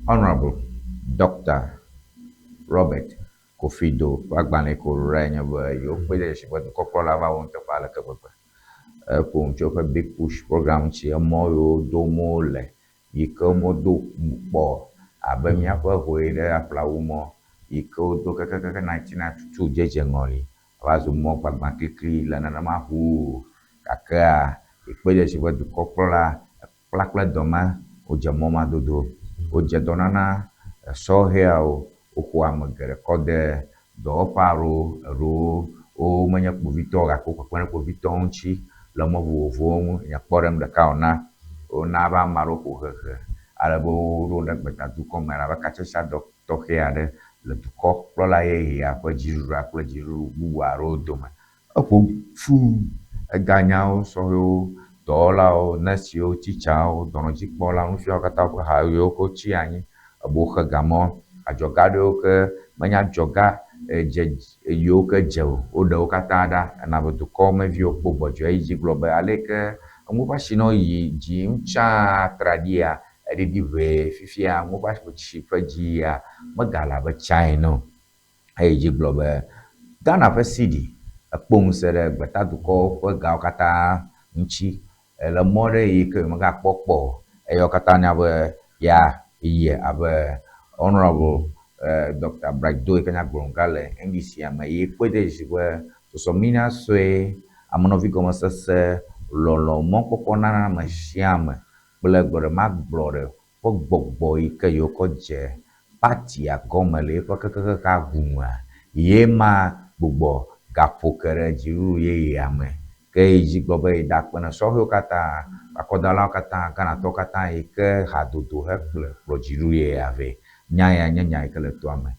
Honorable Dr. Robert Kofi Doe ƒe agbalẽ yi ke wòɖo nye be yewokpɔe ɖe dzesi be dukɔkplɔla va wɔ nuteƒe aleke gbegbe. Eƒo nu tso eƒe Big Push program ŋuti, emɔ yiwo dom wole yi ke womedo kpɔ abe míaƒe hoe ɖe aƒlawu mɔ yi ke wodo kekekeke 1992 dzedze ŋɔli va zu mɔ gbagbã klikli le nenema ʋuu gakea ekpe ɖe dzesi be dukɔkplɔla kpla kple dɔme wodze mɔ ma dodo. Wodze dɔ nana sɔhɛawo woxɔ ame geɖe kɔ de dɔwɔƒe aɖewo eɖewo womenye kpovitɔwo gake wo kpekpem ɖe kpovitɔwo ŋuti le mɔ vovovowo ŋu. Nye kpɔɖeŋu ɖeka wòna. Wona be ame aɖewo ƒo hehe ale be woɖo ɖe gbetadukɔ me abe katsatsadɔ tɔxɛ aɖe le dukɔkplɔla yeyea ƒe dziɖuɖua kple dziɖuɖu bubu aɖewo dome. Eƒo fũu eganyawo, sɔhɛwo, dɔwɔlawo, nɔsiwo, titsawo, dɔnɔdzikpɔlawo, nufialawo katã ƒe ha yiwo ke wotsi anyi ebo xe gamɔ adzɔga aɖewo ke menye adzɔga dze yiwo ke dze o woɖe wo katã ɖa ena be dukɔmeviwo kpɔ gbɔdzɔe yi dzi gblɔ be ale ke enuwo ƒe asi nɔ yi dzim tsã atraɖia eɖiɖi ʋee fifia nuwo ƒe asi ƒe dzi ya megale abe tsã ene o. Eyi dzi gblɔ be Ghana ƒe cedi ekpɔ ŋusẽ ɖe gbetadukɔwo ƒe gawo katã ŋuti le mɔ ɖe yi ke megakpɔ kpɔ o eye wo katã nya be ya yi abe Honorable Dr. Bright Doe yi ke nye agbalẽga le NDC me yi kpɔe ɖe dzesi be sɔsɔminya sue, amenɔvi gɔmesese, lɔlɔ, mɔkpɔkpɔ nana ame sia ame kple gblɔɖemagblɔɖe ƒe gbɔgbɔ yi ke yewokɔ dze patia gɔme le eƒe kekekeke agumea ye ma gbugbɔ gaƒo ke ɖe dziɖuɖu yeyea me. Ke yi dzi gblɔ be yeda akpe na sɔhɛwo katã, akɔdalawo katã, Ghanatɔwo katã yi ke hadodo hekple kplɔ dziɖuɖu yeyea vɛ. Nya ya nye nya yi ke le toa me.